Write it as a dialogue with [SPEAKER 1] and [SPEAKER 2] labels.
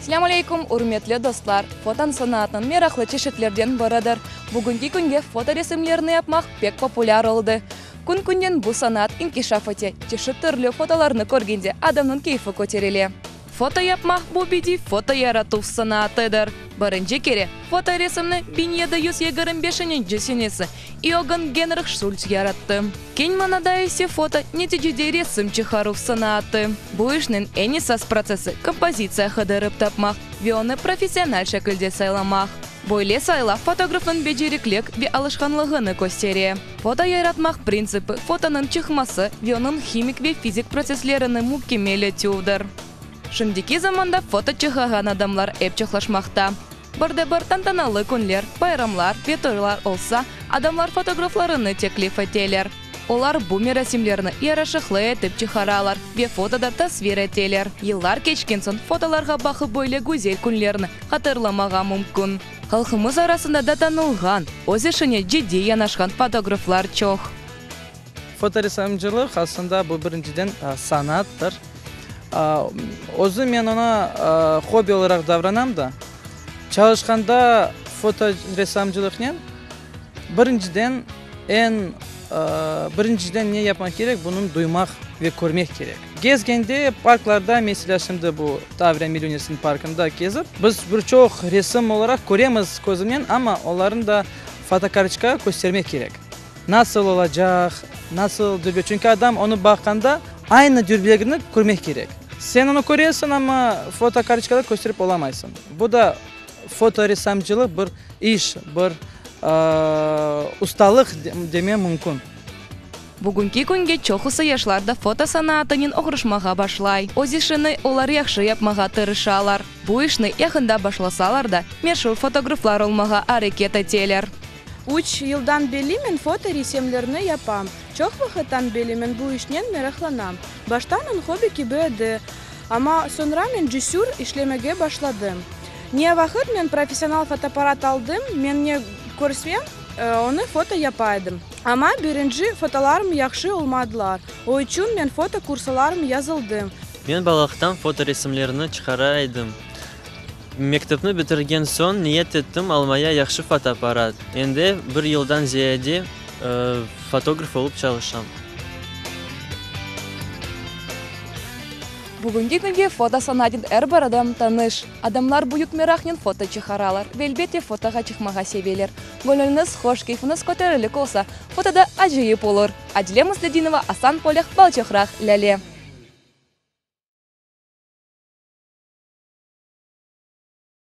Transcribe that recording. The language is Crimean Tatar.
[SPEAKER 1] Selâm aleykum, ürmetli dostlar! Foto sanatınıñ meraqlı çeşitlerden biridir. Bugünki künge fotoresimlerni yapmaq pek populâr oldı. Kün-künden bu sanat inkişaf ete, çeşit türlü fotolarnı körgende adamnıñ keyfi köterile. Foto yapmaq, bu bediy foto yaratuv sanatıdır. Birinci kere fotoresimni 1725-inci senesi İogann Genrih Şults yarattı. Keñ manada ise foto, neticede resim çıqaruv sanaatı. Bu işniñ eñ esas protsessi, kompozitsiya qıdırıp tapmaq ve onı professional şekilde saylamaq. Böyle saylav fotografnıñ beceriklik ve alışqanlığını köstere. Foto yaratmaq printsipi, fotonıñ çıqması ve onıñ himik ve fizik protsesslerini mükemmel etüvdir. Şimdiki zamanda foto çıqağan adamlar ep çoqlaşmaqta. Bir de bir tantanalı künler, bayramlar ve toylar olsa, adamlar fotograflarını teklif eteler. Olar bu merasimlerni yaraşıqlı etip çıqaralar ve fotoda tasvir eteler. Yıllar keçken soñ fotolarğa baqıp böyle güzel künlerni hatırlamağa mümkün. Halqımız arasında da tanılğan, öz işine ciddiy yanaşqan fotograflar çoq.
[SPEAKER 2] Fotoressamcılıq aslında bu birinciden sanattır. Özüm men oña hobbi olaraq davranam da. Çalışqanda fotoressamcılıqnen birinciden eñ birinciden ne yapmaq kerek, bunı duymaq ve körmek kerek. Gezgende parklarda, meselâ, şimdi bu Tavriya Milliy universitetiniñ parkında gezip, biz bir çoq resim olaraq köremiz közümnen, amma olarnı da fotokartoçkağa köstermek kerek. Nasıl olacaq, nasıl dülber, çünki adam onı baqqanda aynı dülberligini körmek kerek. Sen onı köresiñ, amma fotokartoçkada kösterip olamaysıñ. Bu da fotoressamcılıq bir iş, bir ustalıq demem mümkün.
[SPEAKER 1] Bugünki künge çoqusı yaşlar da foto sanaatınen oğraşmağa başlay. Öz işini olar yahşı yapmağa tırışalar. Bu işni yaqında başlasalar da, meşur fotograflar olmağa areket eteler.
[SPEAKER 3] Üç yıldan beli men foto resimlerni yapam. Çoq vaqıttan beli men bu işnen meraqlanam. Baştan on hobbi kibi edi, amma soñra men cesür işlemege başladım. Ne vaqıt men professional fotoapparat aldım, men ne körsem, onı foto yapa edim. Amma birinci fotolarım yahşı olmadılar, o içün men foto kursalarım yazıldım.
[SPEAKER 4] Men balalıqtan fotoresimlerni çıqara edim. Mektepni bitirgen soñ niyet ettim almaya yahşı fotoapparat. Endi bir yıldan ziyade fotograf olıp çalışam.
[SPEAKER 1] Bugünki künge foto sanatınen er bir adam tanış. Adamlar büyük meraqnen foto çıqaralar ve elbette fotoğa çıqmağa seveler. Göñlüñiz hoş, keyfiñiz köterilik olsa, foto da acayip olur. Adile Musledinova, Asan Polâh, Balçoqraq, Lâle.